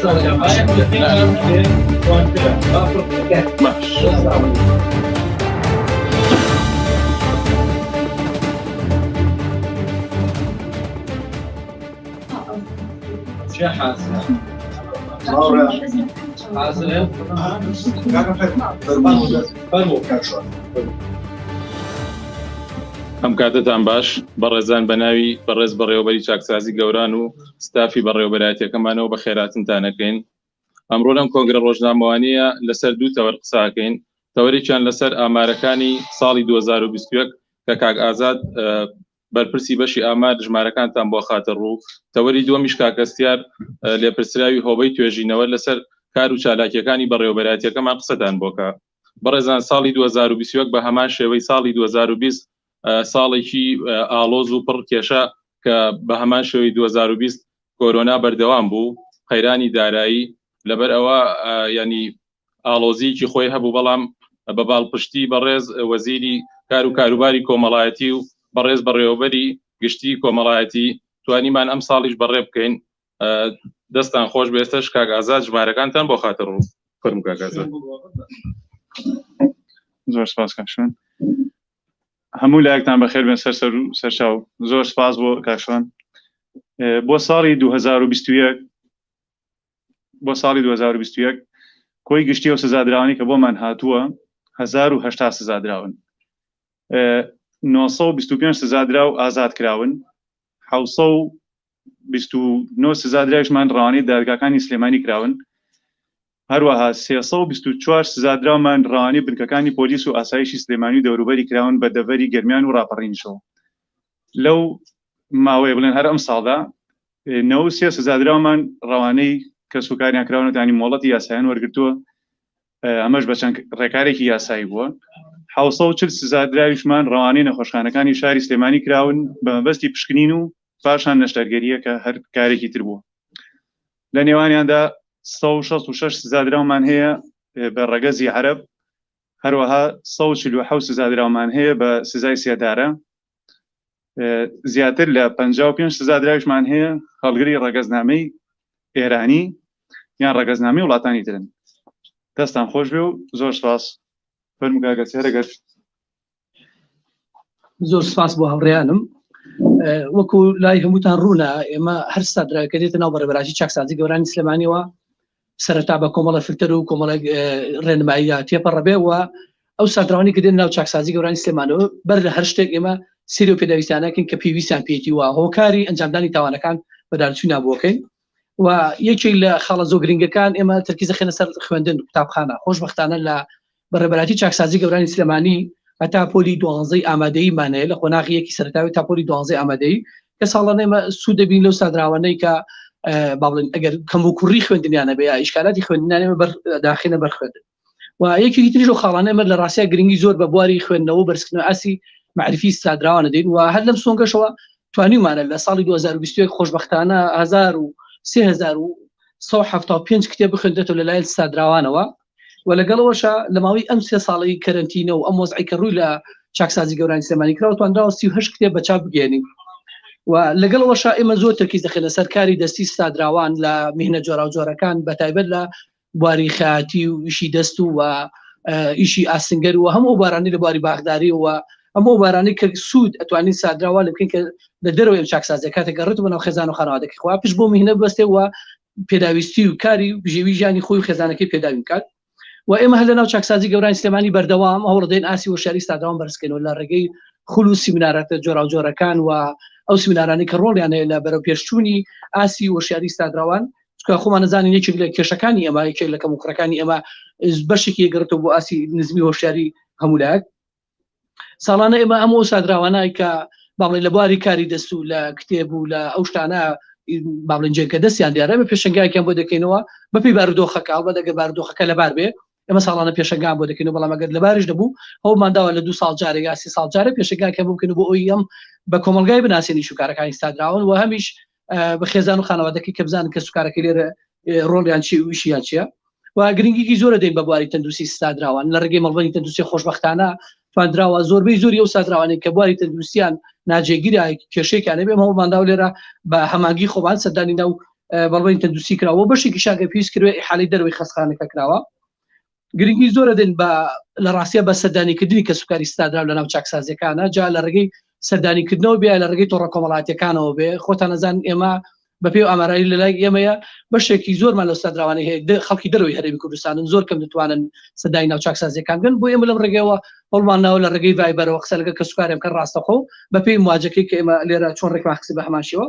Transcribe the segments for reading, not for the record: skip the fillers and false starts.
باش. ئەم کاتەتان باش بەڕێزان بە ناوی بەڕێز بەڕێوەبەری چاکسازی گەوران و ستافی بەڕێوەبەرایەتیەکەمانەوە بە خێراتنتانەکەین ئەمڕۆ لەم کۆنگرە ڕۆژنامەوانیە لەسەر دوو تەوەر قساکەین تەوەرێکیان لەسەر ئامارەکانی ساڵی 2021 کە کاک ئازاد بەرپرسی بەشی ئامار ژمارەکانتان بۆ خاتە ڕوو تەوەری دووەمیش کاک هەستیار لێپرسراوی هۆبەی توێژینەوە لەسەر کار و چالاکیەکانی بەڕێوەبەرایەتیەکەمان قسەتان بۆکە بەڕێزان ساڵی 2021 بە هەمان شێوەی ساڵی 2020 ساڵێکی ئاڵۆز و پڕ کێشە کە بە هەمان شێوەی 2020 کۆرۆنا بەردەوام بوو قەیرانی دارایی لەبەر ئەوە ینی ئاڵۆزییەکی خۆی هەبوو، بەڵام بە باڵپشتی بەڕێز وەزیری کار و کاروباری کۆمەڵایەتی و بەڕێز بەڕێوەبەری گشتی کۆمەڵایەتی توانیمان ئەم ساڵیش بەڕێ بکەین. دەستان خۆش بێ. ئێستاش کاک ئازاد ژمارەکانتان بۆ خاتە ڕوو. فەرموو کاک ئازاد. زۆر سپاس کاک شوان. هەموو لایەکتان بەخێر بێن سەر سەر و سەرچاو. زۆر سپاس بۆ کاک شوان. بۆ ساڵی 2021 بۆ ساڵی 2021 کۆی گشتی ئەو سزادراوانی کە بۆمان هاتووە 1080 سزادراون 925 سزادراو ئازاد کراون 929 سزادراویشمان ڕەوانەی دادگاکانی سلێمانی کراون هەروەها 324 سزادراومان ڕەوانەی بنکەکانی پۆلیس و ئاسایشی سلێمانی و دەوروبەری کراون بە دەڤەری گەرمیان و ڕاپەڕینیشەوە لەو ماوەیە بڵێن هەر ئەم ساڵدا 93 سزادراومان ڕەوانەی کەسوکاریان کراونەتانی مۆڵەتی یاسایان وەرگتووە ئەمەش بە چەند ڕێکارێکی یاسایی بووە 1940 سزادراویشمان ڕەوانەی نەخۆشخانەکانی شاری سلێمانی کراون بە مەبەستی پشکنین و پاشان نەشتەرگەریە کە هەر کارێکی تر بووە لە نێوانیاندا 166 سزادراومان هەیە بە ڕەگەزی عەرەب هەروەها 147 سزادراومان هەیە بە سزای سێدارە زیاتر لە 55 سزادراویشمان هەیە هەڵگری ڕەگەزنامەی ئێرانی یان ڕەگەزنامەی وڵاتانی ترن. دەستان خۆش بێ و زۆر سپاس. فەرموو کاکە سێرەگەر. زۆر سپاس بۆ هاوڕێیانم. وەکو لای هەمووتان ڕوونە ئێمە هەر سزادراوێک دێتە ناو بەڕێوەبەرایەتی چاکسازی گەورانی سلێمانیەوە سەرەتا بە کۆمەڵە فلتەر و کۆمەڵێک ڕێنماییە تێپەڕەبێ و ئەو سادراوانی کە دێن ناو چاکسازی گەورانی سلێمانەوە بەر لە هەر شتێک ئێمە سری و پێداویستانەکەین کە پێویستیان پێیتی و هۆکاری ئەنجامدانی تاوانەکان بەدارچوو نابووەکەین و یەکێک لە خاڵە زۆر گرنگەکان ئێمە تەرکیز دەخەینە سەر خوێندن قوتابخانە خۆشبەختانە لە بەڕێبەراتی چاکسازی گەورانی سلێمانی هەتا پۆلی دوانزەی ئامادەییمان هەیە لە قۆناغی یەکی سەرەتاوی تا پۆلی دوانزەی ئامادەیی کە ساڵانە ئێمە سوود دەبین لەو سادراوانەی کە با بڵێن ئەگەر کەم و کوڕی خوێندنیان هەبێ یا ئیشکالاتی خوێندنیان ئێمە بەر داخینە بەر خوێندن و یەکێکی تریش لەو خاڵانە ئێمە لە ڕاستیا گرنگی زۆر بە بواری خوێندنەوە و بەرزکردنەوەی ئاستی مەعریفی سادراوانە دەین و هەر لەم سۆنگەشەوە توانیومانە لە ساڵی 2021 خۆشبەختانە 1375 کتێب بخوێندرێتەوە لەلایەن سادراوانەوە و لەگەڵەوەشە لە ماوەی ئەم سێ ساڵی کەرەنتینە و ئەم وەزعی کە ڕووی لە چاکسازی گەورانی سلێمانی کراوە توانراوە 38 کتێب بە چاپ بگەێنین و لەگەڵەوەشە ئێمە زۆر تەرکیز دەخێنە سەر کاری دەستی ستادراوان لە میهنە جۆراوجۆرەکان بە تایبەت لە بواری خەیاتی و ئیشی دەست و ئیشی ئاسنگەر و هەموو بارانی لە بواری باخداری و هەموو بارانی کە سوود ئەتوانین سادراوە لە بکەین کە لە دەرەوەی ئەم چاکسازیە کاتێک گەڕێت بە ناو خێزان و خانەوادەکەی خوا پشت بۆ میهنە بەستێ و پێداویستی و کاری و بژێوی ژیانی خۆی و خێزانەکەی پێداوی بکات و ئێمە هەر لە ناو چاکسازی گەورانی سلێمانی بەردەوام هەوڵدەین ئاسی وشیاری ستادراوان بەرزکەینەوە لە ڕێگەی خول و سیمیناراتە جۆراوجۆرەکان و ئەو سیمینارانەی کە ڕۆڵیان هەیە لە بەرەو پێشچوونی ئاسی وشیاری ستادراوان چونکە خۆمان نەزانین یەکێک لە کێشەکانی ئێمە یەکێک لە کەموکوڕەکانی ئێمە بەشێکی یەکگرتوو بۆ ئاسی نزمی هۆشیاری هەموو لایەک ساڵانە ئێمە ئەم سادراوانە کە باڵێ لە بواری کاری دەست و لە کتێب و لە ئەو شتانە با بڵێن جێگە دەستیان دیارە بە پێشنگایکیان بۆ دەکەینەوە بەپی بارودۆخەکە هەڵبەت ئەگەر بارودۆخەکە لەبار بێ ئێمە ساڵانە پێشنگان بۆ دەکەین بەڵام ئەگەر لەباریش دەبوو هەوڵمانداوە لە دو ساڵ جارێک یا سێ ساڵ جارێک پێشنگاکە بۆ بکەین بۆ ئەوی ئەم بە کۆمەڵگای بناسێنی شوکارەکانی ستادراون و هەمیش بە خێزان و خانەوادەکەی کە بزانن کە سوکارەکەی لێرە ڕۆڵیان چی و ئیشیان چییە و گرنگیکی زۆرە دەین بە بواری تەندروستی ستادراوان لە ڕێگەی مەڵبەنی تەندروستی خۆشببختانە تواندراوە زۆربەی زۆری ئەو سادراوانەی کە بواری تەندروستیان ناجێگیرە کێشێکیان هەبێ هەوڵمانداو لێرە بە هەماگی خۆمان سەردانی ناو بەڵێن تەندروستی کراوە بەشێکی شاگە پێویست کروێ حالی دەروی خەستخانەکە کراوە گرنگی زۆرە دێن بە لە ڕاستە بە سەردانیکردنی کەسوکاری ستادراو لە ناو چاکسازیەکانە جا لە ڕێگەی سەردانیکردنەوە بێ لە ڕێگەی تۆڕە کۆمەڵاتیەکانەوە بێ خۆتان نەزان ئێمە بە پێی ئامارایی لە لای ئێمەیە بەشێکی زۆرمان لە ستادراوانەی هەیە خەڵکی دەرەوەی هەرێمی کوردستانن زۆر کەم دەتوانن سەردانی ناو چاکسازیەکان بکەن بۆ ئێمە لەم ڕێگەیەوە هەوڵمان ناوە لە ڕێگەی ڤایبەرەوە قسە لەگەڵ کەسوکاریان بکەن ڕاستەخۆ بە پێی مواجەکەی کە ئێمە لێرە چۆن ڕێکمان خستی بە هەمان شێوە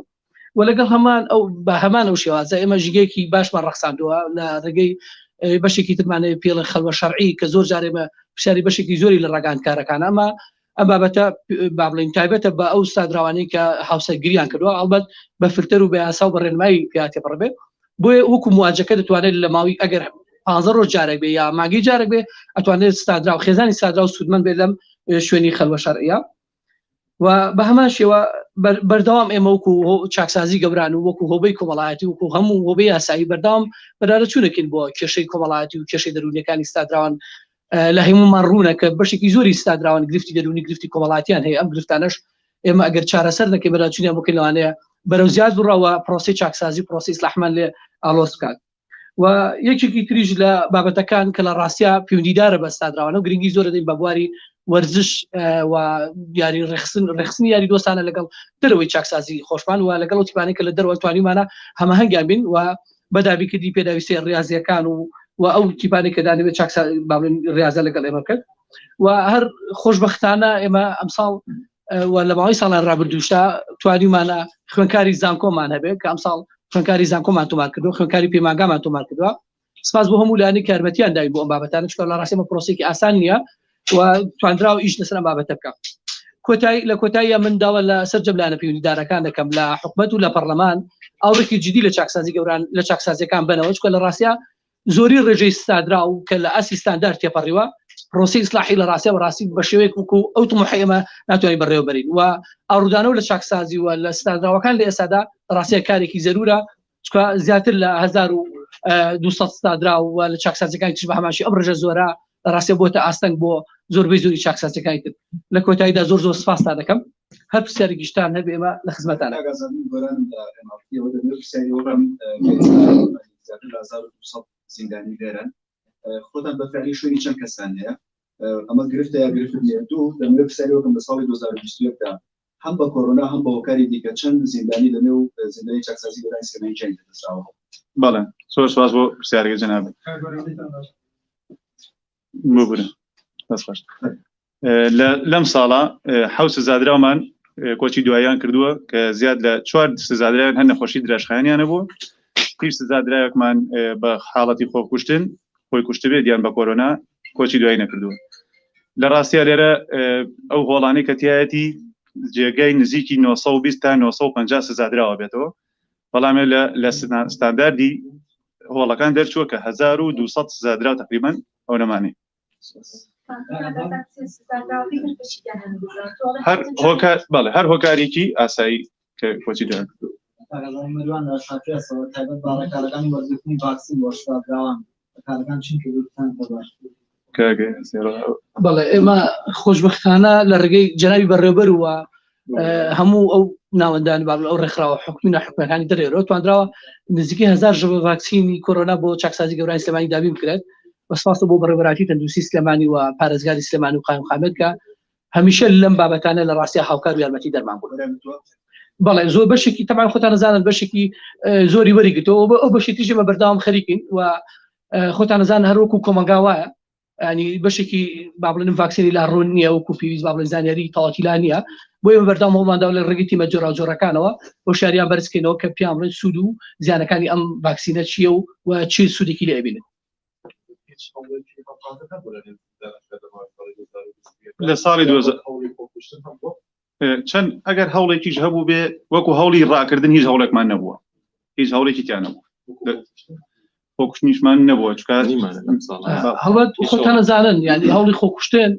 و لەگەڵ هەمان ئەو بە هەمان ئەو شێوازە ئێمە ژیگەیەکی باشمان ڕەخساندووە لە ڕێگەی بەشێکی ترمانەیە پێڵە خەلوە شەرعی کە زۆر جارێمە پرسیاری بەشێکی زۆری لە ڕاگەیاندکارەکان ئەمە ئەم بابەتە با بڵێین تایبەتە بە ئەو سادراوانەی کە هاوسەرگیریان کردووە ئەڵبەت بە فلتەر و بە یاسا و بە ڕێنمایی پیا تێپەڕ بێت بۆیە وەکو مواجەکە دەتوانێت لە ماوەی ئەگەر 15 ڕۆژ جارێک بێ یا مانگی جارێک بێ ئەتوانێت ستادرا و خێزانی ستادرا و سوودمەند بێت لەم شوێنی خەلوە شەرعیە و بە هەمان شێوە بەردەوام ئێمە وەکو چاکسازی گەوران و وەکو هۆبەی کۆمەڵایەتی وەکو هەموو هۆبەی یاسایی بەردەوام بەرارە چوونەکەین بۆ کێشەی کۆمەڵایەتی و کێشەی دەروونیەکانی ستادراوان لە هەمومان ڕوونە کە بەشێکی زۆری ستادراوان گرفتی دەروونی گرفتی کۆمەڵاتیان هەیە ئەم گرفتانەش ئێمە ئەگەر چارەسەر نەکەین بەراچونیان بکەین لەوانەیە بەرەو زیاد بڕەوە پرۆسی چاکسازی پرۆسی ئیسلاحمان لێ ئاڵۆز بکات و یەکێکی تریش لە بابەتەکان کە لە ڕاستیا پەیوەندیدارە بە ستادراوانە و گرنگی زۆر دەدەین بە بواری وەرزش و یاری ڕێخستن ڕێخستنی یاری دۆستانە لەگەڵ دەرەوەی چاکسازی خۆشمان و لەگەڵ ئەو تیپانەی کە لە دەرەوە توانیمانە هەماهەنگیان بین و بە دابینکردنی پێداویستیە ڕیازیەکان و و ئەو تیپانەی کە دانەوێت چاکسا باڵێن ڕیازە لەگەڵ ئێمە بکەن و هەر خۆشببختانە ئێمە ئەمساڵ و لە ماوەی ساڵان ڕابردووشدا توانیمانە خوێنکاری زانکۆمان هەبێت کە ئەمساڵ خوێنکاری زانکۆمان تۆمار کردو خوێنکاری پەیمانگامان تۆمار کردووە سپاس بۆ هەموو لایەنی کارمەتیان داوین بۆ ئەم بابەتانە چونکە لە ڕاستی ئەمە پرۆسێکی ئاسان نییە و توانراوە ئیش لەسەر ئەم بابەتە بکە کۆتایی لە کۆتاییە من داوا لە سەرجەم لایەنە پەیوەندیدارەکان دەکەم لە حکومەت و لە پەرلەمان ئاوڕێکی جدی لە چاکسازی گەوران لە چاکسازیەکان بنەوە چونکە لە ڕاستیا زۆری ڕێژەی ستادراو کە لە ئاستی ستاندار تێپەڕیوە پرۆسی ئیسلاحی لە ڕاستیا بەڕاستی بە شێوەیەک وەکو ئەو تموحی ئێمە ناتوانین بەڕێوەبەرین و ئاڕودانەوە لە چاکسازی و لە ستاندراوەکان لە ئێستادا ڕاستیە کارێکی زەرورە چونکە زیاتر لە 1200 ستادراو و لە چاکسازیەکانی تر بە هەماشی ئەم ڕێژە زۆرە لە ڕاستیا بۆتە ئاستەنگ بۆ زۆربەی زۆری چاکسازیەکانی تر لە کۆتاییدا زۆر زۆر سپاستان دەکەم هەر پرسیارێکیشتان هەبێ ئێمە لە خزمەتانە. کاک ئازاد من گۆرانم لە MRT ەوە دەمەوێت پرسیاری ئەوە بکەم کە ئێستا زیاتر لە 1200 زیندانی لێرەن خۆتان بە فعلی شوێنی چەند کەستان هەیە ئەمە گرفتە یا گرفت نییە دوو دەمەوێت پرسیاری ئەوە بکەم لە ساڵی 2021 دا هەم بە کۆرۆنا هەم بە هۆکاری دیکە چەند زیندانی لە نێو زیندانی چاکسازی گۆرانی سلێمانی گیانی لەدەستداوە؟ بەڵێ زۆر سپاس بۆ پرسیارەکەی جەنابت. ببورن دەست خۆش. لەم ساڵە حەوت سزادراومان کۆچی دواییان کردووە کە زیاد لە چوار سزادراویان هەر نەخۆشی درێژخایەنیان هەبوو هیچ سزادراوێکمان بە حاڵەتی خۆکوشتن خۆی کوشتبێت یان بە کۆرۆنا کۆچی دوایی نەکردووە لە ڕاستیا لێرە ئەو هۆڵانەی کە تایەتی جێگای نزیکی 920 تا 950 سزادراوە بێتەوە بەڵام لە لە ستانداردی هۆڵەکان دەرچووە کە 1200 سزادراو تقریبا ئەو نەمانەی هەر هۆکار بەڵێ هەر هۆکارێکی ئاسایی کە کۆچی دوایی کردووە بەڵێ ئێمە خۆشببختانە لە ڕێگەی جەنابی بەڕێوبەر وە هەموو ئەو ناوەندان باب ئەو ڕێکخراوە حکومی ناحکومەکانی دەرێرەوە توانراوە نزیکەی هزار ژەمە ڤاکسینی کۆرۆنا بۆ چاکسازی گەورانی سلێمانی دابین بکرێت بە سپاس بۆ بەڕێوەبەرایەتی تەندروستی سلێمانی و پارێزگاری سلێمانی و قایمقامێت کە هەمیشە لەم بابەتانە لە ڕاستیا هاوکار و یارمەتی دەرمان بوون بەڵێ زۆر بەشێکی تەمان خۆتان نەزانن بەشێکی زۆری وەریگرتەوە ئەو بەشی تیژ ئێمە بەردەوام خەریکین و خۆتان نەزان هەروەکو کۆمەڵگا وایە ینی بەشێکی با بڵێن ڤاکسینی لا ڕوون نییە وەکو پێویست با بڵێن زانیاری تەواوەتی لا نییە بۆ ئێمە بەردەوام هەوڵماندا لە ڕێگەی تیمە جۆراوجۆرەکانەوە هۆشیاریان بەرزکەینەوە کە پێیان بڵێن سوود و زیانەکانی ئەم ڤاکسینە چییە و و چی سوودێکی لێ ئەبینن. لە ساڵی چەند ئەگەر هەوڵێکیش هەبوو بێ وەکو هەوڵی ڕاکردن هیچ هەوڵێکمان نەبووە هیچ هەوڵێکی تیا نەبوو خۆکوشتنیشمان نەبووە چکە هەڵبەت خۆتان نەزانن یعنی هەوڵی خۆکوشتن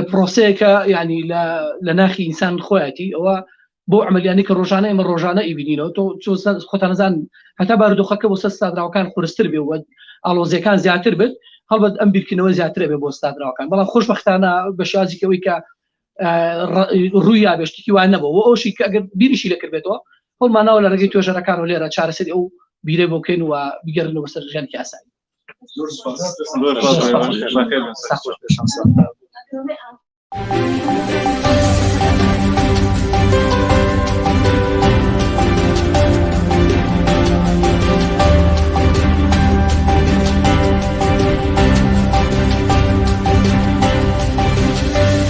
پرۆسەیەکە یعنی لە ناخی ئینسان خۆیەتی ئەوە بۆ عملیانی کە ڕۆژانە ئێمە ڕۆژانە ئیبینینەوە تۆ خۆتان نەزان هەتا بارودۆخەکە بۆ سەر ستادراوەکان قورستر بێ و ئاڵۆزیەکان زیاتر بێت هەڵبەت ئەم بیرکردنەوە زیاترە بێ بۆ ستادراوەکان بەڵام خۆشبەختانە بە شێوازێکی کە ڕوویا بێ شتێکی وان نەبوو ئەوشی کە ئەگەر بیریشی لەکرد بێتەوە هەڵمانەوە لە ڕێگەی توێژەرەکان و لێرە چارەسەری ئەو بیرێ بۆ بکەین و بگەڕێنەوە سەر ژیانێکی ئاسایی. زۆر سوپاس. زۆر سوپاس. بەخێر بێن. ساخ.